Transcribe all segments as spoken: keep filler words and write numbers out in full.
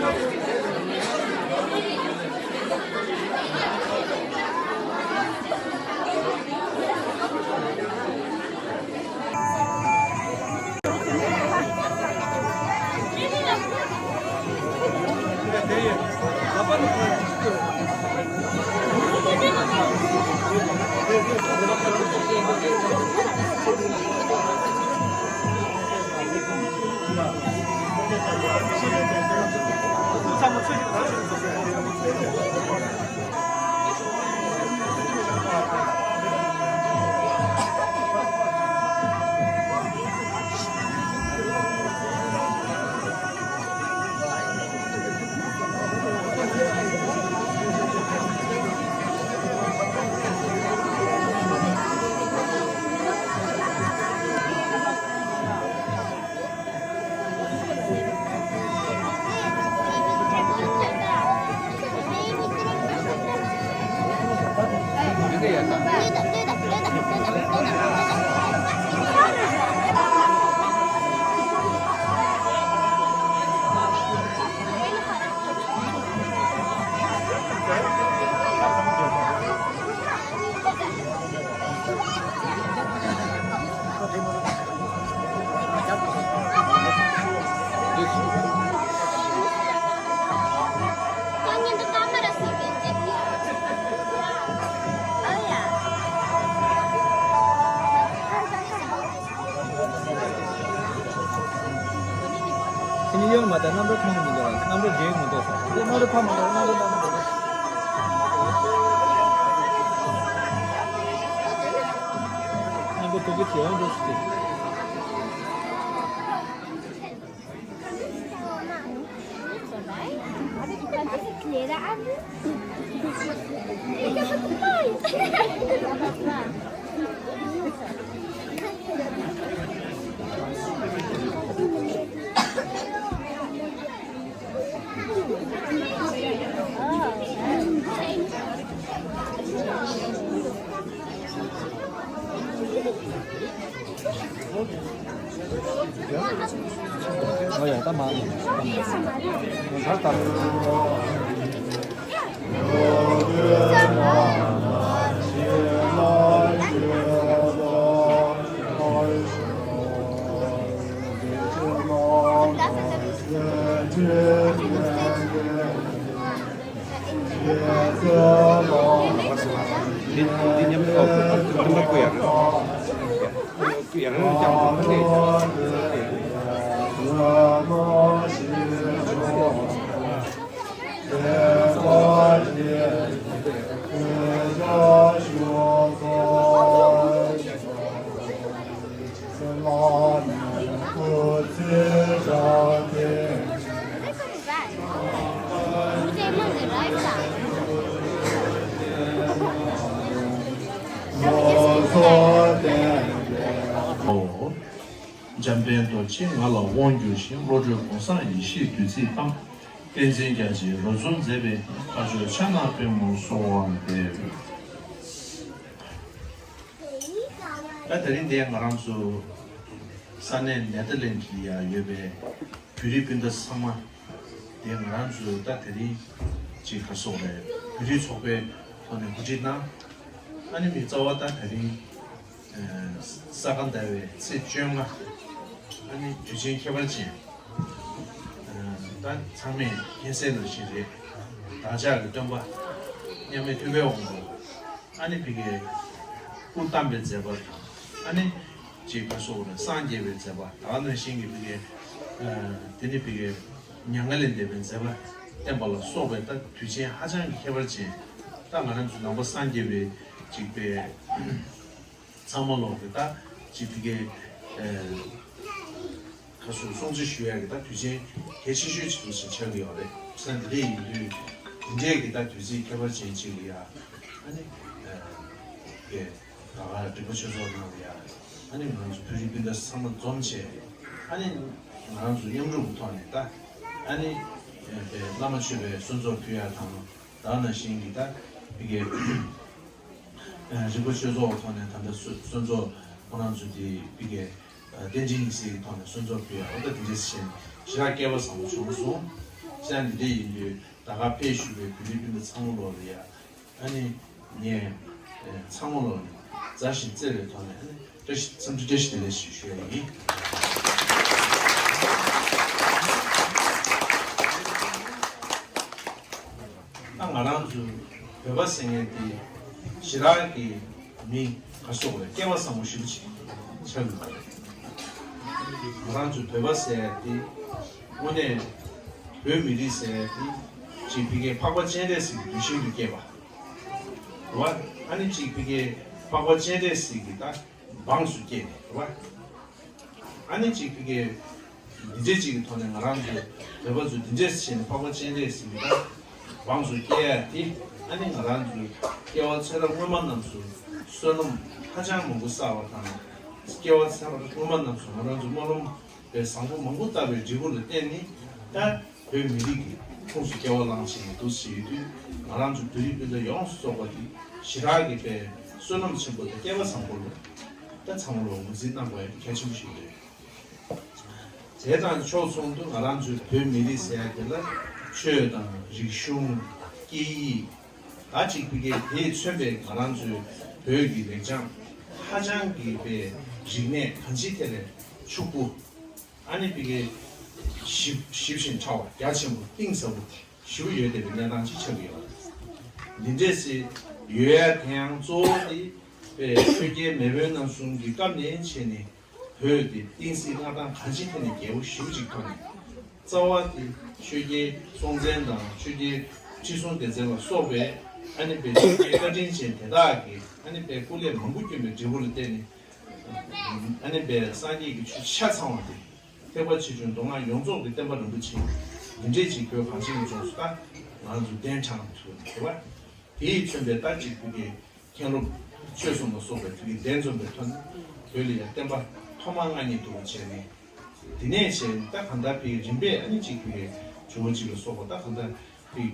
ཁྱེད་གཉིས་ཡོད་མ་ཐག་རྣམ་རོལ་མཐོང་གི་མི་འདུག་རྣམ་རོལ་རྒྱན་མི་འདུག་རྣམ་རོལ་ལ་ན་འདུག་རྣམ་རོལ་ཕ་མ་འདུག་རྣམ་རོལ་ལ་ན་འདུག་རྣམ་རོལ་ཐུགས་ཀྱི་བྱེད་འོང་འདུག་ཟེར། ཨོ་ཡ་ད་མ་ད་ད། འདི་འདི་མཉམ་དུ་འདི་མ་བསྐུར་ཡ་རེད། ཡང་ཡང་ཀྱང་འཇམ་དཔལ་རྡོ་རྗེས་ང་ལ་དབང་བསྒྱུར་ཞིང་། བློ་གྲོས་གོང་བཟང་ཡེ་ཤེས་བདུད་རྩིས་གཏམས། བསྟན་འཛིན་རྒྱ་མཚོའི་རོལ་རྩེད་མཛད་པའི། ཕ་ཆོས་ཕྱག་ན་པདྨོ་གསོལ་བ་འདེབས། ད་དེ་རིང་འདིར་ང་རང་ཚོ་ས་གནས་ནེ་ཐར་ལེན་ཌི་ལ་ཡོད་པའི་བོད་རིགས་སྤུན་ཟླ་ཚང་མ་འདིར་ང་རང་ཚོ་ད་དེ་རིང་ཅིག་ག་སོགས་རེད། བོད་རིགས་ཚོགས་པའི་ཐོག་ནས་གོ་སྒྲིག་གནང་། ཨ་ནི་མི་རྩ་བ་ད་དེ་རིང་ས་ག་ཟླ་བའི་ཚེས་བཅོ་ལྔ། ཨ་ནི་དུས་ཆེན་ཁྱད་པར་ཅན། ད་ཚང་མས་མཁྱེན་གསལ་ལོ་ཞིག་རེད། བདག་ཅག་གི་སྟོན་པ་མཉམ་མེད་ཐུབ་པའི་དབང་པོ། ཨ་ནི་ཕ་གིའི་སྐུ་བལྟམས་པའི་མཛད་པ་དང་། ཨ་ནི་ཅིག་ག་སོགས་རེད། སངས་རྒྱས་པའི་མཛད་པ། ད་ག་ནང་བཞིན་གྱི་ཕ་གིའི་དེ་ནི་ཕ་གིའི་མྱ་ངན་ལས་འདས་པའི་མཛད་པ་བསྟན་པ་ལ་སོགས་པའི་ད་དུས་ཆེན་ཧ་ཅང་གི་ཁྱད་པར་ཅན། ད་ང་རང་ཚོ་ནང་པ་སངས་རྒྱས་པའི་ཅིག་པའི་ཚང་མ་ལོག་གི་ད་ཅིག་ཕ་གིའི་ཁ་སོ་སྲུང་བརྩི་ཞུ་ཡ་གི་ད་དུས་ཆེན་གལ་ཆེ་ཤོས་ཅིག་ཏུ་ཞིག་ཆགས་ཀྱི་ཡོད་རེད། ས་འདི་འདྲ་ཡིན་དུས་འདི་འདྲའི་གི་ད་དུས་ཚིགས་ཁྱད་པར་ཅན་ཅིག་ལ་ཡ། ཨ་ནི་གི་ད་ག་རིག་པ་ཆོས་ཚོགས་ནང་ལ་ཡ། ཨ་ནི་ང་ཚོ་བོད་རིགས་སྤུན་ཟླ་ཚང་མ་འཛོམས་བྱས། ཨ་ནི་ང་རང་ཚོ་མཉམ་རུབ་ཀྱི་ཐོག་ནས་ད་ཨ་ནི་བླ་མ་མཆོད་པའི་གསོལ་ཚོགས་ཕུལ་ཡ་དང་། ད་ག་ནང་བཞིན་གྱི་ད་ཕ་གིའི་རིག་པ་ཆོས་ཚོགས་ཐོག་ནས་ད་ལྟ་གསོལ་ཚོགས་ཁོ་རང་ཚོ་དེ་ཕ་གིའི་བསྟན་འཛིན་ཉི་ཟེར་གྱི་ཐོག་ནས་གསོལ་ཚོགས་ཕུལ་ཡ། འོ་ད་དེ་འདྲ་བྱས་ཞེ་དྲག་སྐལ་པ་བཟང་པོ་བྱུང་སོང་། བྱས་ ད་འདི་འདྲ་ཡིན་དུས་ད་ག་ཕེབས་བཞུགས་པའི་བོད་རིགས་སྤུན་ཟླ་ཚང་མ་ལོག་ལ་ཡ། ཨ་ནི་ངས་ཚང་མ་ལོག་ནས་མཛའ་ཞིང་བརྩེ་བའི་ཐོག་ནས་ཨ་ནི་བཀྲ་ཤིས་འཚམས་འདྲི་བཀྲ་ཤིས་བདེ་ལེགས་ཞུ་ཞུ་ཡ་ཡིན། ད་ང་རང་ཚོ་བོད་པ་ཟེར་མཁན་དེ་ཞེ་དྲག་གི་མི་ག་སོགས་རེད། སྐལ་བ་བཟང་པོ་ཞེ་པོ་ཅིག་ཆགས་ཡོད་པ་རེད། ང་རང་ཚོ་བོད་པ་ཟེར་ཡ་དེ་དངོས་གནས་བོད་མི་རིགས་ཟེར་ཡ་དེ་ཅིག་ཕ་གིའི་འཕགས་པ་སྤྱན་རས་གཟིགས་ཀྱི་གདུལ་ཞིང་དུ་སྐྱེས་པ་རེད་བ། ཨ་ནི་ཅིག་ཕ་གིའི་འཕགས་པ་སྤྱན་རས་གཟིགས་ཀྱི་ད་འབངས་སུ་སྐྱེས་ནས་རེད་བ། ཨ་ནི་ཅིག་ཕ་གིའི་འདི་འདྲས་ཅིག་གི་ཐོག་ནས་ང་རང་ཚོ་བོད་པ་ཚོ་འདི་འདྲས་བྱས་ནས་འཕགས་པ་སྤྱན་རས་གཟིགས་ཀྱི་ད་འབངས་སུ་སྐྱེ་ཡ་དེ། ཨ་ནི་ང་རང་ཚོའི་སྐྱེ་བ་ཚེ་རབས་སྔོན་མ་རྣམས་སུ་བསོད་ནམས་ཧ་ཅང་མང་པོ་བསགས་པ་དང་། སྐྱེ་བ་ཚེ་རབས་སྔོན་མ་རྣམས་སུ་ང་རང་ཚོ་སྨོན་ལམ་པའི་བཟང་པོ་མང་པོ་བཏབ་པའི་འབྲས་བུ་ལ་བརྟེན་ནས་ད་བོད་མི་རིགས་ཀྱི་ཁོངས་སུ་སྐྱེ་བ་བླངས་བྱས་ནས་འདུག་ཟེར་ཡོད་དུས། ང་རང་ཚོ་བོད་རིགས་སྤུན་ཟླ་ཡོངས་སུ་རྫོགས་པ་དེ་ཞེ་དྲག་གི་པའི་བསོད་ནམས་ཆེན་པོ་དང་སྐལ་བ་བཟང་པོ་ལ་ད་ཚང་མ་ལོ་ངོས་འཛིན་གནང་དགོས་ཡ་དེ་གལ་ཆེན་པོ་ཞིག་རེད། དེ་དང་ཕྱོགས་མཚུངས་དུ་ང་རང་ཚོའི་བོད་མི་རིགས་ཟེར་ཡ་དེ་ལ་ཆོས་དང་རིག་གཞུང་། སྐད་ཡིག་ད་ཅིག་ཕ་གིའི་དེས་མཚོན་པའི་ང་རང་ཚོའི་བོད་ཀྱི་རིག་སྦྱང་ཧ་ཅང་གི་པའི་རིག་གནས་གང་ཅིའི་ཐད་ལ་ཕྱུག་པོ། ཨ་ནི་ཕ་གིའི་ཞིབ་ཞིབ་ཞིང་ཕྲ་བ་རྒྱ་ཆེན་པོ་གཏིང་ཟབ་པོ་ཞེ་པོ་ཡོད་བསྡད་པའི་གནས་སྟངས་ཅིག་ཆགས་ཀྱི་ཡོད་པ་རེད། འདི་འདྲས་སེ་ཡོད་ཡ་དེ་ཡང་གཙོ་བོ་དེ་པའི་ཆོས་རྒྱལ་མེས་དབོན་རྣམ་གསུམ་གྱི་སྐབས་ནས་བྱས་ནས་བོད་དེ་གཏིང་ཟབ་མངའ་ཐང་གང་ཅིའི་ཐད་ནས་རྒྱས་པོ་ཞེ་པོ་ཅིག་ཐོན་ནས། རྩ་བ་དེ་ཆོས་རྒྱལ་སྲོང་བཙན་དང་ཆོས་རྒྱལ་ཁྲི་སྲོང་ལྡེ་བཙན་ལ་སོགས་པའི་ཨ་ནི་པའི་ཆོས་རྒྱལ་བཀའ་དྲིན་ཅན་དེ་དག་གིས་ཨ་ནི་པའི་སྐུ་ལས་མང་པོ་བསྐྱོན་པའི་འབྲས་བུ་ལ་བརྟེན་ནས། ཨ་ནི་པའི་སངས་རྒྱས་ཀྱི་ཆོས་ཆ་ཚང་བ་དེ་ཐེག་པ་ཆེ་ཆུང་མདོ་སྔགས་ཡོངས་རྫོགས་ཀྱི་བསྟན་པ་རིན་པོ་ཆེ་འདི་འདྲས་ཅིག་བོད་གངས་ཅན་གྱི་ལྗོངས་སུ་ད་ང་ཚོ་གདན་དྲངས་ཐུབ་པ་རེད་བ། དེས་མཚོན་པའི་ད་ཅིག་བོད་ཀྱི་མཁན་སློབ་ཆོས་གསུམ་ལ་སོགས་པའི་བོད་ཀྱི་གདན་འཛོམས་པའི་ཐོག་ནས་བོད་ལ་ཡང་བསྟན་པ་ཐོག་མར་མངའ་བརྙེས་ཐུབ་པ་བྱས་ནས། དེ་ནས་བྱས་ད་གང་ལྟར་བོད་རིམ་པས་ཨ་ནི་ཅིག་བོད་ཀྱི་ཇོ་བོ་རྗེ་ལ་སོགས་པ་ད་གང་ལྟར་བོད་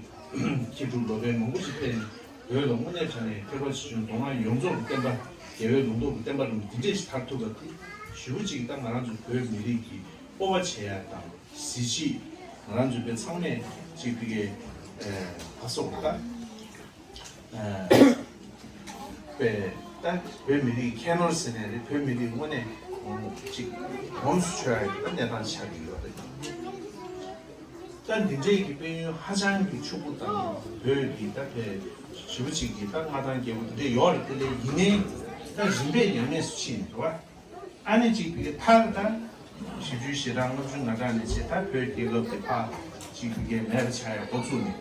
མཁས་གྲུབ་ལོ་པཎ་མང་པོ་ཅིག་ཕེབས་ནས་བོད་ལ་དངོས་གནས་དྲང་གནས་ཐེག་པ་ཆེ་ཆུང་མདོ་སྔགས་ཡོངས་རྫོགས་ཀྱི་བསྟན་པ་རྒྱལ་བའི་ལུང་རྟོགས་ཀྱི་བསྟན་པ་རིན་པོ་ཆེ་འདི་འདྲས་ཞིག་དར་ཐུབ་པ་དེ་ཞེ་པོ་ཅིག་ད་ང་རང་ཚོ་བོད་མི་རིགས་ཀྱི་སྤོབས་པ་བྱེད་ཡ་དང་གཟི་བརྗིད། ང་རང་ཚོ་བོད་ཚང་མས་ཅིག་བོད་ཀྱི་ཨ་སོགས་ད་ཨ་པའི་ད་བོད་མི་རིགས་ཁྱད་ནོར་ཟེར་ནས་རེད། བོད་མི་རིགས་དངོས་གནས་ཅིག་ངོམས་སུ་ཆུ་ཡ་གི་ད་གནས་སྟངས་ཆགས་ཀྱི་ཡོད་རེད། ད་འདི་འདྲའི་གི་དཔལ་ཡོན་ཧ་ཅང་གི་ཕྱུག་པོ་དང་བོད་ཀྱི་ད་ཕལ་ཞེ་པོ་ཅིག་གི་ད་མངའ་ཐང་རྒྱས་པོ་འདི་འདྲའི་ཡོད་རེད། དེ་ལས་ཡིན་ནའི་ད་རིམ་པས་ཉམས་དམས་སུ་ཕྱིན་འདུག་བ། ཨ་ནི་གཅིག་པའི་མཐར་ད་བཞི་བཅུ་ཞེ་གྲངས་ལྔ་བཅུ་ང་གྲངས་ནས་བྱས་ད་བོད་རྒྱལ་ཁབ་ཀྱི་ཕར་གཅིག་པའི་མེད་པ་ཆགས་ཡ་འགོ་བཙུགས་ནས།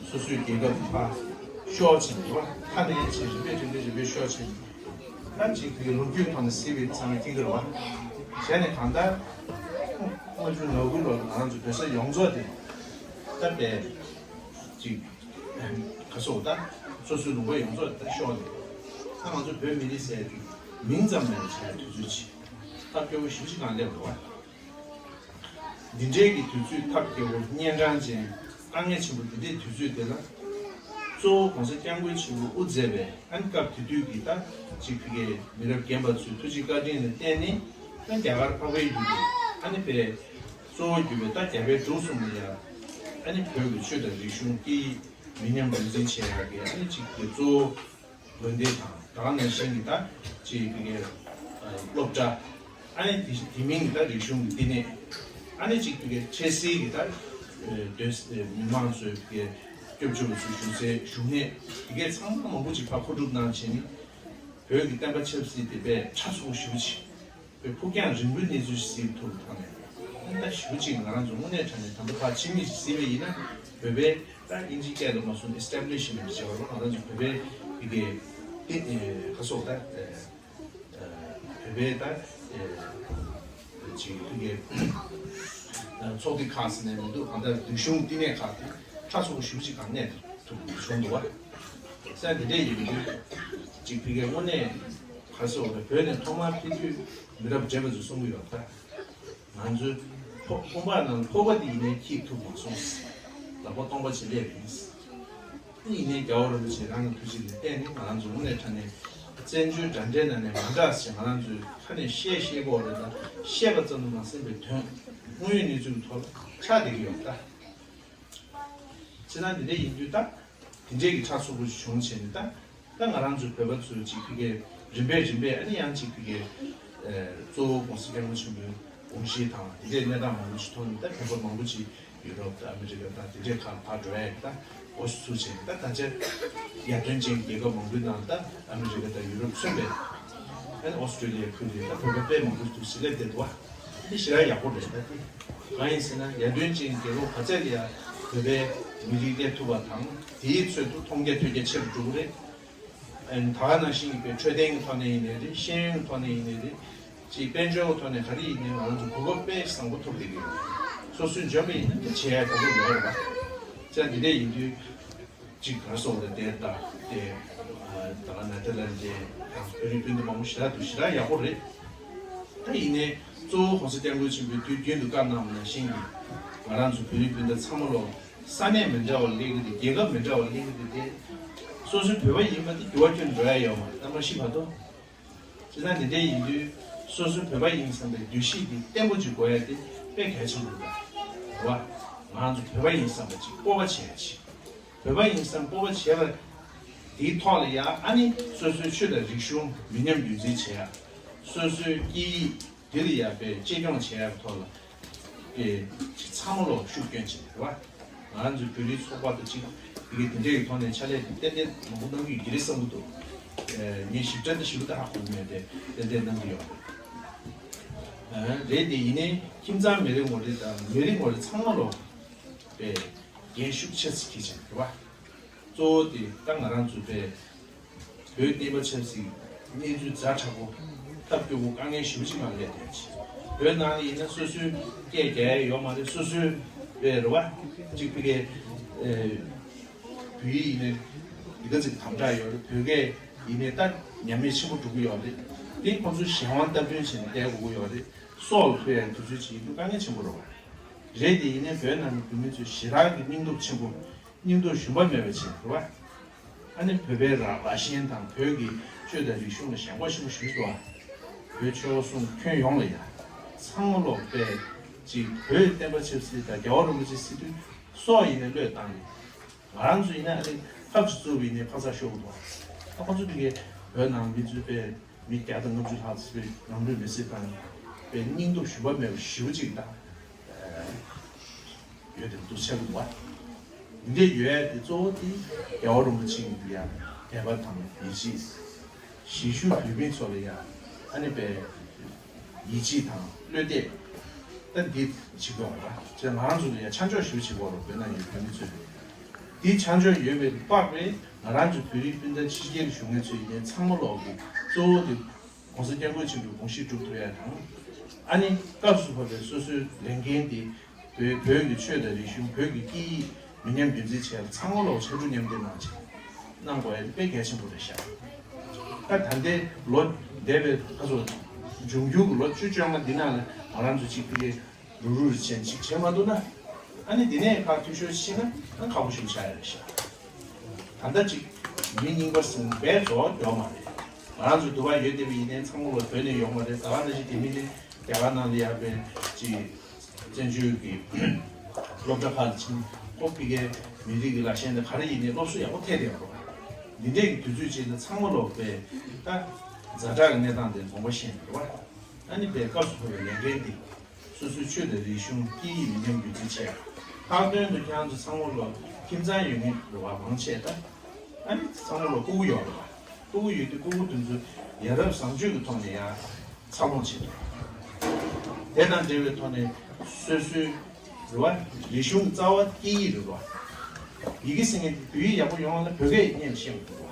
སོ་སོའི་རྒྱལ་ཁབ་ཀྱི་ཕར་ཤོར་ཕྱིན་འདུག་བ། མཐའ་ནས་ཡང་ཕྱིན་རིམ་པས་རིམ་པས་རིམ་པས་ཤོར་ཕྱིན། ད་གཅིག་པའི་ལོ་རྒྱུས་ཐོག་ནས་གཟིགས་པའི་ཚང་མས་མཁྱེན་གྱི་རེད་བ། གཞན་ནས་གང་ལྟར་ལྔ་བཅུ་ང་དགུ་ལོར་ང་རང་ཚོ་བོད་ས་ཡོངས་རྫོགས་དེ་ད་བས་གཅིག་ག་སོགས་ད་སོ་སོའི་ལུང་པ་ཡོངས་རྫོགས་ད་ཤོར་ནས། ད་ང་ཚོ་བོད་མི་རིགས་ཟེར་དུས་མིང་ཙམ་མེད་པ་ཆགས་དུས་ཚོད་ཅིག་ཐབས་སྐྱོ་བོ་ཞེ་པོ་ཅིག་གང་སླེབས་འདུག་བ། འདི་འདྲའི་གི་དུས་ཚོད་ཐབས་སྐྱོ་བོ་གཉན་འཕྲང་ཅན་དཀའ་ངལ་ཆེན་པོ་འདི་འདྲའི་དུས་ཚོད་དེ་ལ། གཙོ་བོ་༸གོང་ས་༸སྐྱབས་མགོན་ཆེན་པོས་དབུ་མཛད་པའི་ཨ་ནི་སྐབས་དེ་དུས་ཀྱི་ད་ཅིག་ཕ་གིའི་མི་རབས་རྒན་པ་ཚོའི་ཐུགས་རྗེ་བཀའ་དྲིན་ལ་བརྟེན་ནས་ད་རྒྱ་གར་འཕགས་པའི་ཡུལ་དུ་ཨ་ནི་པའི་གཙོ་བོ་གྱུར་པའི་ད་རྒྱ་བལ་འབྲུག་གསུམ་ལ་ཡ་ཨ་ནི་བོད་ཀྱི་ཆོས་དང་རིག་གཞུང་སྐད་ཡིག་མི་ཉམས་རྒྱུན་འཛིན་བྱེད་ཡག་གི་ཨ་ནི་ཅིག་གི་གཙོ་བོ་དགོན་སྡེ་དང་ད་ག་ནང་བཞིན་གྱི་ད་ཅིག་ཕ་གིའི་སློབ་གྲྭ། ཨ་ནི་དེ་དེ་མིན་གྱི་ད་རིག་གཞུང་གི་བསྟི་གནས། ཨ་ནི་ཅིག་ཕ་གིའི་འཕྲལ་སེལ་གྱི་ད་སྡོད་མི་མང་ཚོའི་ཕ་གིའི་སྐྱབས་བཅོལ་བ་ཚོའི་བཞུགས་སའི་བཞུགས་གནས་དེ་གའི་ཚང་མ་མང་པོ་ཅིག་ཕར་མཁོ་སྒྲུབ་གནང་བྱས་ནས་བོད་ཀྱི་བསྟན་པ་ཆབ་སྲིད་དེ་དཔེ་ཕྲ་ཚོགས་ཞེ་པོ་ཅིག་དཔེ་ཕུགས་རྒྱང་རིང་པོའི་གནས་ཚུལ་ཞིག་གཟིགས་ཐུབ་པ་ཐོག་ནས། ཨ་ནི་ད་ཞེ་པོ་ཅིག་ང་རང་ཚོ་དངོས་གནས་དྲང་གནས་ད་ལྟ་ཕར་ཕྱི་མིག་ཅིག་གཟིགས་པ་ཡིན་ན་བོད་པའི་ད་དབྱིན་ཇིའི་སྐད་ལ་མ་སོང་ན་ཨེ་སི་ཊེབ་ལི་ཤི་མེན་ཊི་ཟེར་བ་ལ་ང་རང་ཚོ་བོད་པའི་ཕ་གིའི་ཏི་ཨེ་ག་སོགས་ད་ཨེ་བོད་པའི་ད་ཨེ་ཅིག་ཕ་གིའི་ཚོགས་སྡེ་ཁག་ཟེར་ནས་མི་འདུག་གང་ལྟར་རིག་གཞུང་བསྟི་གནས་ཁག་དེ་ཕྲ་ཚོགས་ཞེ་པོ་ཅིག་གང་གནས་ཐུབ་བྱུང་འདུག་བ། ས་འདི་འདྲས་ཡིན་དུས་ཅིག་ཕ་གིའི་དངོས་གནས་ག་སོགས་ད་བོད་ནས་ཐོག་མར་ཕེབས་དུས་མི་རབས་རྗེན་པ་ཚོས་གསུང་གི་ཡོད་ད། ང་ཚོའི་ཕོ་དཔུང་པ་ནང་ཕོར་པ་དེ་ཡིན་ནའི་འཁྱེར་ཐུབ་མ་སོང་། ལག་པ་སྟོང་པ་ཅིག་སླེབས་ཡིན། ཡིན་ནའི་རྒྱལ་བ་རིན་པོ་ཆེ་རང་གི་ཐུགས་རྗེ་ལ་བརྟེན་ནས་ང་རང་ཚོ་དངོས་གནས་དྲང་གནས་བཙན་བྱོལ་འདྲ་འདྲའི་ནང་ནས་མ་འདྲ་ཞིག་ང་རང་ཚོའི་ཁ་ནས་བཤད་ཤེས་དགོས་རེད་ད། བཤད་པ་ཙམ་དུ་མ་ཟད་པའི་དོན་དངོས་ཡོད་གནས་ཚུལ་གྱི་ཐོག་ལ་ཆགས་བསྡད་ཀྱི་ཡོད་ད། བྱས་ན་འདི་འདྲ་ཡིན་དུས་ད་དེ་འདྲས་ཀྱི་ཁྲག་ཚུགས་པོ་ཞིག་བྱུང་བྱས་ནས་ད་ད་ང་རང་ཚོའི་བོད་པ་ཚོས་ཅིག་ཕ་གིའི་རིམ་པས་རིམ་པས་ཨ་ནི་ཡང་ཅིག་ཕ་གིའི་གཙོ་བོ་༸གོང་ས་༸སྐྱབས་མགོན་ཆེན་པོའི་དགོངས་གཞི་དང་དེ་འདྲའི་གནས་སྟངས་མང་པོ་ཅིག་མཐོང་ནས་ད་བོད་པ་མང་པོ་ཅིག་ཡུ་རོབ་དང་ཨ་མི་རི་ཀ་དང་དེ་འདྲའི་ཁག་ཕར་འགྲོ་ཡ་ད་འགོ་ཚུགས་བྱས་ནས་ད་ད་ཆ་ཡར་ཐོན་ཅན་རྒྱལ་ཁབ་མང་པོའི་ནང་ད་ཨ་མི་རི་ཀ་དང་ཡུ་རོབ་མཚོན་པའི་ཨ་ནི་ཨོ་སི་ཀྲོ་ལི་ཡ་ཁུལ་དེ་ད་བོད་པ་དཔེ་མང་པོ་འདུག་ཟེར་སླེབས་བསྡད་འདུག་བ། འདི་ཞེ་དྲག་ཡག་པོ་རེད་ད་དེ། གང་ཡིན་ཟེར་ན་ཡར་ཐོན་ཅན་རྒྱལ་ཁབ་ག་ཚད་ལ་ཡ་བོད་པའི་མི་རིགས་སླེབས་ཐུབ་པ་དང་དེའི་ཚོད་དུ་མཐོང་རྒྱ་ཐོས་རྒྱ་ཆེ་རུ་འགྲོ་གི་རེད། ཨ་ནི་ད་ག་ནང་བཞིན་གྱི་དཔེ་འཕྲོད་བསྟེན་གྱི་ཐོག་ནས་ཡིན་ནའི་རེད། ཤེས་ཡོན་གྱི་ཐོག་ནས་ཡིན་ནའི་རེད། ཅིག་དཔལ་འབྱོར་གྱི་ཐོག་ནས་ག་རེ་ཡིན་ནའི་ང་རང་ཚོ་གོ་སྐབས་དཔེ་བཟང་པོ་ཐོབ་བསྡད་ཀྱི་ཡོད། སོ་སོས་འཇོན་པ་ཡིན་ན་དེ་བྱེད་ཡ་གོ་སྐབས་ཡོད་རེད་པ། ཅག་འདི་འདྲ་ཡིན་དུས་ཅིག་ག་རེ་ཟེར་དགོས་རེད་དེ་ད་དེ་ད་ག་ནེ་ཐར་ལེན་ཌི་དང་བོད་རིགས་སྤུན་ཟླ་མང་པོ་ཞེ་དྲག་འདུག་ཞེ་དྲག་ཡག་པོ་རེད། ད་ཡིན་ནའི་གཙོ་བོ་༸གོང་ས་༸སྐྱབས་མགོན་ཆེན་པོས་དུས་རྒྱུན་དུ་བཀའ་གནང་བ་ནང་བཞིན་གྱི་ང་རང་ཚོ་བོད་རིགས་སྤུན་ཟླ་ཚང་མ་ལོ་ས་གནས་མི་འདྲ་བ་སླེབས་ཀྱི་རེད། རྒྱལ་ཁབ་མི་འདྲ་བ་སླེབས་ཀྱི་རེད་དེ། སོ་སོའི་བོད་པ་ཡིན་པ་དེ་འགྱུར་བ་ཁྱོན་འགྲོ་ཡ་ཡོད་མ་རེད། ད་མ་གཞི་བར་དུ། བྱས་ན་འདི་འདྲ་ཡིན་དུས་སོ་སོའི་བོད་པ་ཡིན་བསམ་པའི་འདུ་ཤེས་འདི་བརྟན་པོ་ཅིག་དགོས་ཡ་དེ་དཔེ་གལ་ཆེན་པོ་རེད་པ། རེད་བ། ང་ཚོ་བོད་པ་ཡིན་བསམ་པ་ཅིག་སྤོབས་པ་བྱེད་ཡ་ཅིག་བོད་པ་ཡིན་བསམ་སྤོབས་པ་བྱེད་པ་དེའི་ཐོག་ལ་ཡ་ཨ་ནི་སོ་སོའི་ཆོས་དང་རིག་གཞུང་མི་ཉམས་རྒྱུན་འཛིན་བྱེད་ཡ། སོ་སོའི་སྐད་ཡིག་འདི་ལ་ཡ་དཔེ་གཅེས་སྐྱོང་བྱེད་ཡ་ཐོག་ལ་དཔེ་ཅིག་ཚང་མ་ལོག་ཤུགས་སྐྱོན་བྱེད་རེད་བ། ང་ཚོའི་བོད་རིགས་ཚོགས་པ་དང་གཅིག་དེ་གའི་དེ་འདྲའི་ཐོག་ནས་ཕྱག་ལས་ཏན་ཏན་མང་པོ་གནང་གི་ཡོད་ཀྱི་རེད་བསམ་གྱི་འདུག་ཨ་ངས་ཞིབ་ཕྲ་དང་ཞིབ་ཏུ་ཧ་གོ་གི་མེད་དེ་ཏན་ཏན་གནང་གི་ཡོད་རེད། ཨ་རེད་དེ་ཡིན་ནའི་ཁྱིམ་ཚང་མི་རེ་ངོ་རེ་དང་མི་རེ་ངོ་རེ་ཚང་མ་ལོག་དཔེ་འགན་ཤུགས་ཆེ་ཙམ་འཁྱེར་བྱས་རེད་བ། གཙོ་བོ་དེ་ད་ང་རང་ཚོ་དཔེ་བོད་བསྟན་པ་ཆབ་སྲིད་གནས་ཚུལ་ཛ་དྲག་པོ་ཐབས་སྐྱོ་པོ་དཀའ་ངལ་ཞེ་པོ་ཅིག་ནང་སླེབས་བསྡད་ཅིང་། བོད་ནང་ལ་ཡིན་ན་སོ་སོའི་སྐད་རྒྱག་ཡ་ཡོད་མ་རེད། སོ་སོའི་དཔེ་རེད་བ་གཅིག་ཕ་གིའི་ཨེ་བོད་ཡིག་ཡིན་ནའི་འདི་ག་ཅིག་དམ་དྲག་ཡོད་རེད། བོད་སྐད་ཡིན་ནའི་ད་ཉམས་མེད་ཆེན་པོ་འགྲོ་གི་ཡོད་རེད། དེ་ཁོང་ཚོའི་གཞན་དབང་སྟབས་བསྟུན་བྱས་ནས་བསྡད་དགོས་ཀྱི་ཡོད་རེད། སྲོག་ལ་ཐུག་ཡ་དུས་ཚོད་ཅིག་ཡིན་དུས་དཀའ་ངལ་ཆེན་པོ་རེད་བ། རེད་དེ་ཡིན་ནའི་བོད་ནང་གི་བོད་མི་ཚོས་ཞེ་དྲག་གི་སྙིང་སྟོབས་ཆེན་པོ། སྙིང་སྟོབས་ཞུམ་པ་མེད་པ་བྱས་རེད་བ། ཨ་ནི་བོད་པའི་རང་རང་བཞིན་དང་བོད་ཀྱི་ཆོས་དང་རིག་གཞུང་ལ་ཞེན་ཁོག་ཆེན་པོ་ཞིག་འདུག་བ། བོད་ཆོལ་གསུམ་ཁྱོན་ཡོངས་ལ་ཡ། ཚང་མ་ལོག་པས་ཅིག་བོད་བསྟན་པ་ཆབ་སྲིད་དང་རྒྱལ་བ་རིན་པོ་ཆེ་སྲིད་དུས་སྲོག་ཡིན་ནའི་བློས་བཏང་ནས། ང་རང་ཚོ་ཡིན་ན་ཨ་ནི་ཐབས་ཅིག་བཙུགས་པ་ཡིན་ནའི་ཕར་ཚུར་ཤོར་གི་འདུག་བ། ད་ཁོ་ཚོ་དེ་གའི་བོད་ནང་མི་ཚོའི་དཔེ་མི་བརྒྱ་དང་ལྔ་བཅུ་ལྷག་ཙམ་ནང་ལུས་མེར་སྲེག་བཏང་ནས་དཔེ་སྙིང་སྟོབས་ཞུམ་པ་མེད་པ་ཞེ་པོ་ཅིག་དང་། ཡོད་དེ་འདུག་ཆགས་འདུག་བ། འདི་འདྲ་ཡོད་ཡ་དེ་གཙོ་བོ་དེ་རྒྱལ་བ་རིན་པོ་ཆེ་གི་ཡ་དད་པ་དང་ཡིད་ཆེས། གཞིས་བཞུགས་བོད་མི་ཚོ་ལ་ཡ་ཨ་ནི་དཔེ་ཡིད་ཆེས་དང་བློ་གཏད། ད་འདི་བྱེད་དགོས་རེད་བ། ཅེས་ང་རང་ཚོ་ལ་ཡ་ཆ་འཇོག་ཞེ་པོ་བྱེད་དགོས་རེད། བོད་ནང་ཡོད་བོད་མི་ཚོས་དེ་ཆ་འཇོག་ཡོད་པའི་དཔག་པའི་ང་རང་ཚོ་བོད་རིགས་སྤུན་ཟླ་ཕྱི་རྒྱལ་བཞུགས་མཁན་ཚོ་ཡིན་ནའི་ཚང་མ་ལོག་གི་གཙོ་བོ་དེ་༸གོང་ས་༸སྐྱབས་མགོན་ཆེན་པོའི་དགོངས་གཞི་སྒྲུབ་ཐུབ་ཡ་དང་། ཨ་ནི་སྐབས་སུ་བབས་པའི་སོ་སོའི་ལས་འགན་དེ་བོད་བོད་ཀྱི་ཆོས་དང་རིག་གཞུང་བོད་ཀྱི་སྐད་ཡིག་མི་ཉམས་རྒྱུན་འཛིན་བྱས་ལ་ཚང་མ་ལོག་ཕྱར་གྲུ་མཉམ་འདེགས་གནང་བྱས་གནང་དགོས་ཡ་དེ་དཔེ་གལ་ཆེན་པོ་རེད་ཤག་ད་ད་ལྟའི་ལོ་འདས་པའི་ཁ་སོ་འབྱུང་འགྱུར་གྱི་ལོ་བཅུ་བཅོ་ལྔ་འདི་ནང་ལ་ང་རང་ཚོ་གཅིག་ཕ་གིའི་རུག་རུག་ཅན་ཅིག་བྱེད་མ་ཐུབ་ན། ཨ་ནི་འདི་ནས་ཕར་འཐུས་ཤོར་ཕྱིན་ན་ཨ་ཁག་པོ་ཞིག་ཆགས་ཡ་རེད་ཤག་ད་ལྟ་ཅིག་མི་རྙིང་པ་ཟིན་པའི་རྫོགས་ཡོད་མ་རེད། ང་རང་ཚོ་འདི་བར་ཡོད་བསྡད་པ་ཡིན་ནའི་ཚང་མ་ལོ་བོད་ནས་ཡོང་བ་རེད། ད་ག་ནང་བཞིན་དེ་མིན་ནི་རྒྱ་གར་ནང་ལ་ཡར་བའི་ཅིག་བཙན་བྱོལ་གྱི་སློབ་གྲྭ་ཁག་ལ་ཕྱིན་ཁོ་ཕ་གིའི་མི་རིགས་ཀྱི་ལ་ཞེན་དང་ག་རེ་ཡིན་ནའི་སློབ་གསོ་ཡག་པོ་ཐེབས་བསྡད་ཡོད་རེད། འདི་འདྲས་ཀྱི་དུས་ཚོད་ཅིག་ལ་ཚང་མ་ལོ་བས་ད་ཛ་དྲག་གི་གནས་སྟངས་དེ་དགོངས་པ་བཞེས་ནས་རེད་བ། ཨ་ནི་བས་སྐབས་སུ་བབས་པའི་ལས་འགན་འདི། སོ་སོའི་ཆོས་དང་རིག་གཞུང་སྐད་ཡིག་མི་ཉམས་རྒྱུན་འཛིན་བྱས། ལྷག་དོན་དུ་ཁྱེད་རང་ཚོ་ཚང་མ་ལོ་ཁྱིམ་ཚང་ཡོད་མཁན་རེད་བ། མང་ཆེ་ད་ཨ་ནི་ཚང་མ་ལོ་སྤུ་གུ་ཡོད་རེད་བ། སྤུ་གུ་ཡོད་དུས་སྤུ་གུ་དེ་ཚོ་ཡ་རབས་བཟང་སྤྱོད་ཀྱི་ཐོག་ནས་ཡ་འཚར་ལོངས་བྱེད་ཐུབ། དེ་དང་འབྲེལ་བའི་ཐོག་ནས་སོ་སོའི་རེད་བ། རིག་གཞུང་རྩ་བ་སྐད་ཡིག་རེད་བ། ཡི་གེ་ཟེར་མཁན་དེ་བོད་ཡིག་ཡག་པོ་ཡོང་བ་ལ་བོད་སྐད་སྔོན་ལ་ཤེས་དགོས་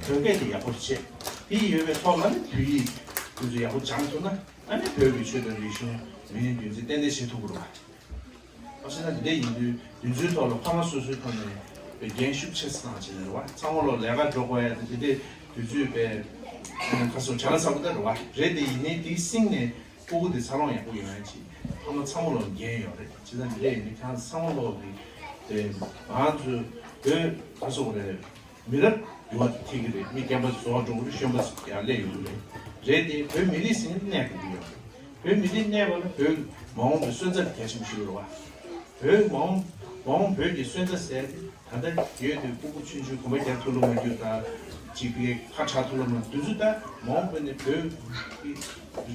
རེད་བ། བོད་སྐད་དེ་ཡག་པོ་བྱས། དེ་ཡོད་པའི་ཐོག་ལ་ནི་བོད་ཡིག་དེ་ཚོ་ཡག་པོ་སྦྱང་ཐུབ་ན། ཨ་ནི་བོད་ཀྱི་ཆོས་དང་རིག་གཞུང་མི་ཉམས་རྒྱུན་འཛིན་ཏན་ཏན་བྱེད་ཐུབ་ཀྱི་རེད་བ། ཨ་ཕྱི་ན་འདི་འདྲ་ཡིན་དུས་དེ་ཚོའི་ཐོག་ལ་ཕ་མ་སོ་སོའི་ཐོག་ནས་པའི་འགན་ཤུགས་ཆེ་ཙམ་བཏང་བྱས་ནས་རེད་བ། ཚང་མ་ལོ་ལས་ཀ་འགྲོ་དགོས་ཡ་དེ་དེ་འདྲའི་དུས་ཚོད་པའི་ཁ་སོ་བྱ་ལ་ཚ་པོ་ད་རེད་བ། རེད་དེ་ཡིན་ནའི་དེའི་སྟེང་ནས་སྤུ་གུ་དེ་འཚར་ལོངས་ཡག་པོ་ཡོང་ཡ་ཅིག་ཕ་མ་ཚང་མ་ལོ་འགན་ཡོད་རེད། བྱས་ཙང་འདི་འདྲ་ཡིན་དུས་ཁྱེད་རང་ཚང་མ་ལོ་གི་དེ་ང་ཚོ་བོད་ཁ་སོ་རེད། མི་རབས་འགྱུར་བ་ཐེབས་ཀྱི་རེད། མི་རྒན་པ་རྫོགས་འགྲོ་གི་རེད། གཞོན་པ་ཡར་སླེབས་ཡོང་གི་རེད། རེད་དེ་བོད་མི་རིགས་ཟེར་མཁན་གནས་དགོས་ཀྱི་ཡོད་རེད། བོད་མི་རིགས་གནས་པ་ལ་བོད་མ་འོངས་པའི་སོན་རྩ་གལ་ཆེན་པོ་ཞིག་རེད་བ། བོད་མ་འོངས་ མ་འོངས་བོད་ཀྱི་སོན་རྩ་ཟེར་ད་ལྟ་ཡོད་དུས་སྤུ་གུ་ཆུང་ཆུང་གོམ་པ་རྒྱག་ཐུབ་ལོང་མ་རྒྱུ་དང་། གཅིག་པའི་ཁ་གྲག་ཐུབ་ལོང་མ་འདི་ཚོ་ད་མ་འོངས་པ་ནས་བོད་ཀྱི་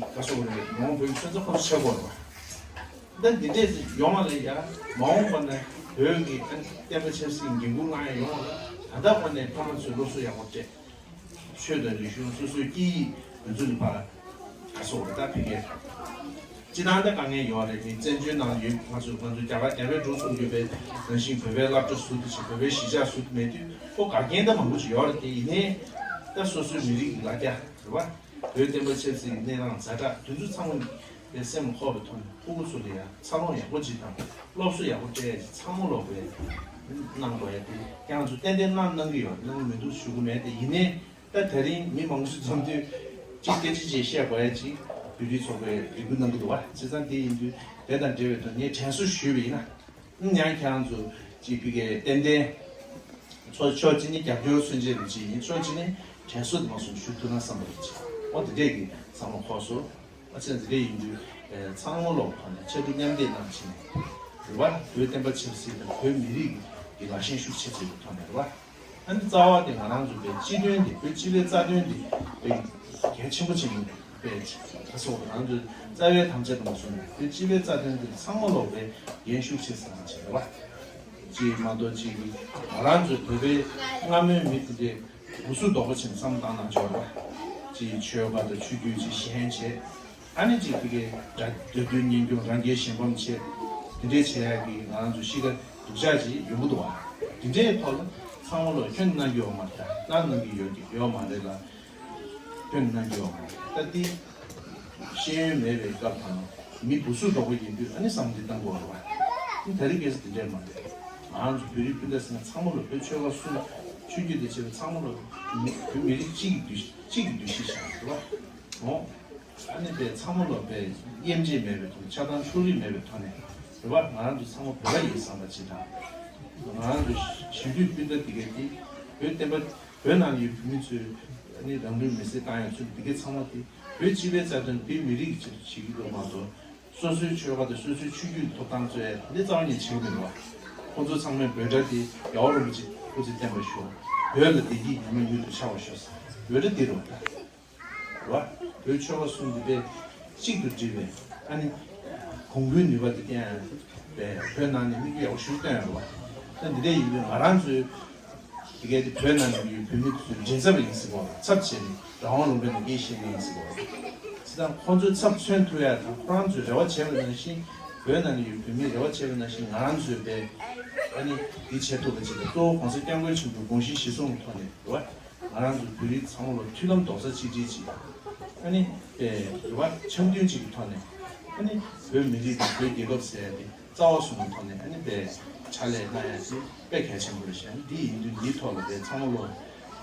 ག་སོགས་རེད། མ་འོངས་བོད་ཀྱི་སོན་རྩ་ཁོ་ཚོ་ཆགས་དགོས་རེད་བ། ད་འདི་འདྲས་ཡོང་བ་ལ་ཡ་མ་འོངས་པ་ན་བོད་ཀྱི་བསྟན་པ་ཆབ་སྲིད་འགན་འཁུར་གནང་ཡ་ཡོང་བ་ལ་ད་ལྟ་ཁོ་ནས་ཕ་མ་ཚོས་སློབ་གསོ་ཡག་པོ་སྤྲད། ཆོས་དང་རིག་གཞུང་སོ་སོའི་སྐད་ཡིག་འདི་ཚོ་གི་བར་ག་སོགས་རེ་ད་ཕི་གེ་སྤྱི་བཏང་ད་དཀའ་ངལ་ཡོད་རེད། མི་བཙན་བྱོལ་ནང་ཡོད་ང་ཚོ་ང་ཚོ་རྒྱ་གར་རྒྱ་བལ་འབྲུག་གསུམ་ཡོད་པའི་ནང་བཞིན་བོད་པའི་སློབ་གྲྭ་ཟུར་དུ་ཕྱིན། བོད་པའི་གཞིས་ཆགས་ཟུར་དུ་མེད་དུས་ཁོ་དགའ་མཁན་ད་མང་པོ་ཅིག་ཡོད་རེད། དེ་ཡིན་ནའི་ད་སོ་སོའི་མི་རིགས་ཀྱི་ལ་རྒྱ་རེད་བ། བོད་བསྟན་པ་ཆབ་སྲིད་ཀྱི་གནས་སྟངས་ཛ་དྲག་དེ་ཚོ་ཚང་མ་ལ་སེམས་ལ་འཁོར་བའི་ཐོག་ནས་སྤུ་གུ་ཚོ་ལ་ཡང་འཚར་ལོངས་ཡག་པོ་ཅིག་དང་སློབ་གསོ་ཡག་པོ་སྤྲད་ཡ་ཅིག་ཚང་མ་ལོག་པའི་གནང་དགོས་ཡ་དེ་ཁྱེད་རང་ཚོ་ཏན་ཏན་གནང་གནང་གི་ཡོད། གནང་གི་མི་འདུག་ཞུ་གི་མེད། དེ་ཡིན་ནའི་ད་དེ་རིང་མི་མང་པོ་ཞིག་འཛོམས་དུས་གཅིག་སྐད་ཆ་ཅིག་བཤད་དགོས་ཡ་ཅིག་བོད་རིགས་ཚོགས་པས་རེ་སྐུལ་གནང་གི་འདུག་བ། བྱས་ཙང་དེ་ཡིན་དུས་དེ་དང་འབྲེལ་བའི་ཐོག་ངས་དྲན་གསོ་ཞུས་པ་ཡིན་ན། ཡང་ཁྱེད་རང་ཚོ་ཅིག་ཕི་གའི་ཏན་ཏན་ཚོ་ཕྱོགས་གཅིག་ནི་རྒྱབ་སྐྱོར་མཚོན་བྱེད་རུ་ཅིག་ཡིན། ཕྱོགས་གཅིག་ནི་དྲན་གསོ་དེ་མ་སོང་ཞུ་ཐུབ་ན་བསམ་པ་རུ་ཅིག་འོ་དེ་འདྲས་ཀྱི་བསམ་བློ་འཁོར་སོང་། ཨ་ཅེ་འདི་འདྲས་ཡིན་དུས་ཚང་མ་ལོག་ཐོག་ནས་ཕྱར་གྲུ་མཉམ་འདེགས་གནང་བྱས་ནས་རེད་བ། བོད་བསྟན་པ་ཆབ་སྲིད་དང་བོད་མི་རིགས་ཀྱི་ལ་ཞེན་ཤུགས་ཆེ་ཆེ་གི་ཐོག་ནས་རེད་བ། ཨ་ནི་རྩ་བ་དེ་ང་རང་ཚོ་བའི་སྤྱི་དོན་དེ་བོད་སྤྱི་པའི་རྩ་དོན་དེ་བའི་གལ་ཆེན་པོ་ཆེན་པོ་བས་ད་སོགས་ང་ཚོའི་རྩ་བའི་དམ་བཅའ་དང་མ་སོང་ནས་བོད་སྤྱི་པའི་རྩ་དོན་དེ་ཚང་མ་ལོག་པའི་འགན་ཤུགས་ཆེ་ཙམ་བྱས་པ་ཅིག་མ་གཏོགས་ཅིག་ང་རང་ཚོའི་བོད་པའི་སྔ་མོའི་མི་དེ་འདྲའི་འུ་སུ་རྡོག་པོ་ཆེན་བསམ་བཏང་ན་འབྱོར་བ་ཅིག་ཆོལ་ཁ་དང་ཆོས་བརྒྱུད་ཅིག་གཞན་བྱས། ཨ་ནི་གཅིག་དེ་གའི་དགྲ་འདོད་དོན་གཉེན་སྐྱོང་རང་རྒྱལ་གཞན་ཕམ་བྱེད། དེ་འདྲའི་བྱེད་ཡག་གི་ང་རང་ཚོ་གཤིས་ཀ་སྡུག་ཅག་ཅིག་ཡོང་གི་འདུག་བ། དེ་འདྲའི་ཐོག་ལ་ཚང་མ་ལོ་ཁྱོན་གནང་རྒྱུ་ཡོད་མ་རེད། ད་གནང་གནང་གི་ཡོད་ཀྱི་ཡོད་མ་རེད་ལ། ཁྱོན་གནང་རྒྱུ་ཡོད་མ་རེད། ད་འདི་ཤེས་ཡོན་མེད་པའི་སྐབས་དང་མི་བུ་སུ་འདྲ་པོ་ཡིན་དུས་ཨ་ནི་བསམ་འདི་གཏང་དགོས་རེད་བ། ཨ་ནི་ད་རིང་ཁ་སང་དེ་འདྲས་མ་རེད། ང་རང་ཚོ་བོད་རིགས་སྤུན་ཟླ་ཟེར་ན་ཚང་མ་ལོ་བོད་ཆོལ་ཁ་གསུམ་ཆོས་བརྒྱུད་དང་བཅས་པ་ཚང་མ་ལོ་བོད་མི་རིགས་གཅིག་གི་འདུ་གཅིག་གི་འདུ་ཤེས་བཞག་རེད་བ། འོ། ཨ་ནི་པའི་ཚང་མ་ལོ་པའི་དབྱེ་འབྱེད་མེད་པའི་ཐོག་ནས་ཆགས་སྡང་ཕྱོགས་རིས་མེད་པའི་ཐོག་ནས་རེད་བ། ང་རང་ཚོ་ཚང་མ་བོད་པ་ཡིན་བསམ་པ་ཅིག་དང་། ང་རང་ཚོ་གཞིས་ལུས་སྤུན་ཟླ་འདི་གས་དེ་བོད་བསྟན་པ་བོད་ནང་ཡོད་བོད་མི་ཚོས་ཨ་ནི་རང་ལུས་མེར་སྲེག་བཏང་ཡ་ཚོ་འདི་གས་ཚང་མ་དེ་བོད་སྤྱི་པའི་རྩ་དོན་བོད་མི་རིགས་ཀྱི་ཆེད་དུ་བྱེད་ཀྱི་ཡོད་མ་གཏོགས་སོ་སོའི་ཆོལ་ཁ་དང་སོ་སོའི་ཆོས་བརྒྱུད་ཐོབ་ཐང་རྩོད་ཡ་འདི་རྩ་བ་ཉིད་བྱེད་ཀྱི་མི་འདུག་བ། ཁོང་ཚོ་ཚང་མས་འབོད་སྒྲ་དེ་རྒྱལ་བ་རིན་པོ་ཆེ་སྐུ་ཚེ་བརྟན་པར་ཤོག་བོད་ལ་བདེ་སྐྱིད་ཉི་མ་མྱུར་དུ་འཆར་བར་ཤོག་ཟེར་འབོད་སྒྲ་འདི་རེད་བ། རེད་བ། བོད་ཆོལ་ཁ་གསུམ་འདི་དཔེ་གཅིག་ཏུ་སྒྲིལ་བའི་ཨ་ནི་གོང་བུའི་ནུས་པ་འདི་བསྟན་ཡ་བས་བོད་ནང་ནས་མིག་དཔེ་ཡག་པོ་ཞིག་སྟོན་ཡ་རེད་བ། ད་འདི་འདྲ་ཡིན་དུས་ང་རང་ཚོའི་དེ་གའི་དེ་བོད་ནང་ནས་ཡོད་བོད་མི་ཚོའི་མགྲིན་ཚབ་ཡིན་སྲིད་པ་ཚབ་བྱས་ནས་རང་དབང་ལུང་པའི་ནང་སྐད་བཤད་མཁན་ཡིན་སྲིད་པ་བྱས་ཙང་ཁོང་ཚོའི་ཚབ་མཚོན་ཐུབ་ཡ་དང་ཁོ་རང་ཚོས་རེ་བ་བྱས་པ་ནང་བཞིན་བོད་ནང་ནས་ཡོད་བོད་མིས་རེ་བ་བྱས་པ་ནང་བཞིན་ང་རང་ཚོའི་དཔེ་ཨ་ནི་འདི་བྱེད་ཐུབ་པ་ཅིག་དང་གཙོ་བོ་༸གོང་ས་༸སྐྱབས་མགོན་ཆེན་པོའི་དགོངས་གཞི་གཞིར་བཟུང་གི་ཐོག་ནས་རེད་བ། ང་རང་ཚོ་བོད་རིགས་ཚང་མ་ལ་མཐུན་ལམ་རྡོག་རྩ་གཅིག་སྒྲིལ་གྱིས་ཨ་ནི་དཔེ་རེ་བ་འཆམ་མཐུན་གཅིག་གི་ཐོག་ནས་ཨ་ནི་བོད་མི་རིགས་དང་བོད་རྒྱལ་ཁབ་ཟེར་ཡ་དེ་རྩ་བ་བཟུང་གི་ཐོག་ནས་ཨ་ནི་དཔེ་ཕྱག་ལས་གནང་ཡ་དེ་དཔེ་གལ་ཆེན་པོ་རེད་ཤག་འདི་ཡིན་དུས་འདིའི་ཐོག་ལ་དཔེ་ཚང་མ་ལོ་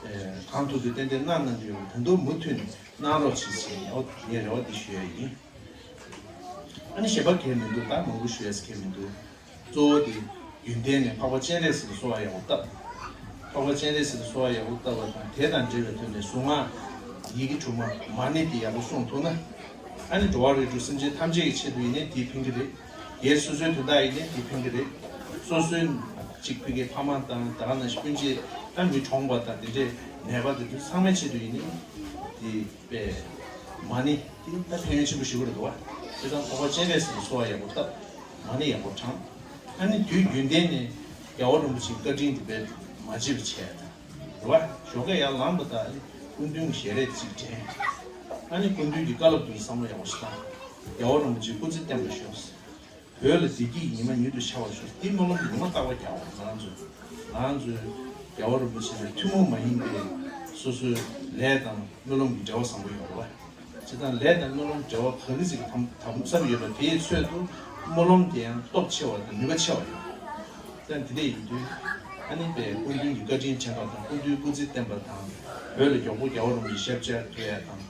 གང་ཐུབ་ཐུབ་ཏན་ཏན་གནང་གནང་གི་ཡོད། ད་དུང་མུ་མཐུད་ནས་གནང་རོགས་བྱེད་ཅེས་ངས་རེ་བ་འདི་ཞུ་ཡ་ཡིན། ཨ་ནི་གཞན་པ་གལ་མི་འདུག་ད་མང་པོ་ཞུ་ཡས་གལ་མི་འདུག་གཙོ་བོ་དེ་རྒྱུན་ལྡན་ནས་འཕགས་པ་སྤྱན་རས་གཟིགས་ལ་གསོལ་བ་ཡག་པོ་བཏབ། འཕགས་པ་སྤྱན་རས་གཟིགས་ལ་གསོལ་བ་ཡག་པོ་བཏབ་པ་དང་དེ་དང་འབྲེལ་བའི་ཐོག་ནས་གཟུངས་སྔགས་ཡི་གེ་དྲུག་མ་མ་ཎི་དེ་ཡག་པོ་གསུང་ཐུབ་ན། ཨ་ནི་འགྲོ་བ་རིགས་དྲུག་སེམས་ཅན་ཐམས་ཅད་ཀྱི་ཆེད་དུ་ཡིན་ནའི་དེ་ཕན་གྱི་རེད། སྒེར་སོ་སོའི་དོན་དག་ཡིན་ནའི་དེ་ཕན་གྱི་རེད། སོ་སོའི་གཅིག་ཕ་གིའི་ཕ་མ་དང་ད་ག་ནང་བཞིན་སྤུན་མཆེད་ད་མི་གྲོངས་པ་དང་དེ་འདྲའི་ནད་པ་དེ་ཚོ་ཚང་མའི་ཆེད་དུ་ཡིན་ནའི་དེ། པའི་མ་ཎི་དེ་ད་ཕན་ཡོན་ཆེན་པོ་ཞིག་རེད་འདུག་བ། དེ་དང་འཕགས་པ་སྤྱན་རས་གཟིགས་ལ་གསོལ་བ་ཡག་པོ་བཏབ། མ་ཎི་ཡག་པོ་བགྲང་། ཨ་ནི་དུས་རྒྱུན་ལྡན་ནས་རྒྱལ་བ་རིན་པོ་ཆེའི་བཀའ་དྲིན་དེ་དཔེ་མ་བརྗེད་པ་བྱས་དང་། རེད་བ། ཞོགས་ཀས་ཡར་ལངས་པ་དང་ཨ་ནི་སྐུ་མདུན་གྱི་ཞལ་རས་གཅིག་དྲན། ཨ་ནི་སྐུ་མདུན་གྱི་བཀའ་སློབ་དེ་བསམ་བློ་ཡག་པོ་ཞིག་བཏང་། རྒྱལ་བ་རིན་པོ་ཆེའི་སྐུ་ཚེ་བརྟན་པར་ཤོག་བོད་ལ་བདེ་སྐྱིད་ཉི་མ་ཉིད་དུ་འཆར་བར་ཤོག་འདི་སྨོན་ལམ་ཉི་མ་རྟག་པར་རྒྱག་དགོས། ང་རང་ཚོས་ང་རང་ཚོའི་རྒྱལ་བ་རིན་པོ་ཆེ་ལ་ཐུན་མོང་མ་ཡིན་པའི་སོ་སོའི་ལས་དང་སྨོན་ལམ་གྱི་འབྲེལ་བ་བཟང་པོ་ཡོད་རེད་བ། བྱས་ཙང་ལས་དང་སྨོན་ལམ་འབྲེལ་བ་ག་གི་ཅིག་དམ་དམ་ཟབ་ཡོད་པ་དེའི་ཚོད་དུ་སྨོན་ལམ་དེ་ཡང་སྟོབས་ཆེ་བ་དང་ནུས་པ་ཆེ་བ་ཡོད། ད་འདི་འདྲ་ཡིན་དུས་ཨ་ནི་པའི་སྐུ་མདུན་གྱི་བཀའ་དྲིན་དྲན་པ་དང་སྐུ་མདུན་སྐུ་ཚེ་བརྟན་པ་དང་བོད་ལ་མགྱོགས་པོ་རྒྱལ་བ་རིན་པོ་ཆེ་ཞབས་བཅགས་ཐུབ་ཡ་དང་།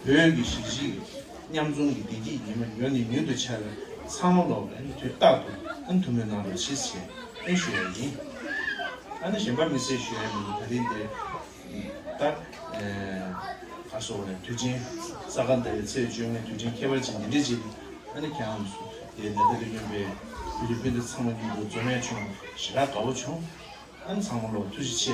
བོད་ཀྱི་གཞིས་བྱེས་མཉམ་འཛོམས་ཀྱི་བདེ་སྐྱིད་ཉི་མ་མྱུར་ནས་མྱུར་དུ་འཆར་བའི་ཚང་མ་ལོག་ལ་ཨ་ནི་དུས་རྟག་ཏུ་ཨ་ནི་ཐུགས་སྨོན་གནང་རོགས་གྱིས་ཞེས་ཨ་ནི་ཞུ་ཡ་ཡིན། ཨ་ནི་གཞན་པ་དམིགས་བསལ་ཞུ་ཡ་མི་འདུག་ད་རིང་འདིར་ད་ག་སོགས་ནས་དུས་ཆེན་ས་ག་ཟླ་བའི་ཚེས་བཅོ་ལྔའི་དུས་ཆེན་ཁྱད་པར་ཅན་འདི་འདྲ་ཅིག་ཨ་ནི་ཁྱེད་རང་ཚོ་དེ་ནད་པ་ལ་སྨན་པའི་ བོད་ཀྱི་དཔེ་དེབ་ཚང་མ་མཉམ་དུ་འཛོམས་ཡས་བྱུང་། ཞེ་དྲག་དགའ་པོ་བྱུང་། ཨ་ནི་ཚང་མ་ལོ་ཐུགས་རྗེ་ཆེ།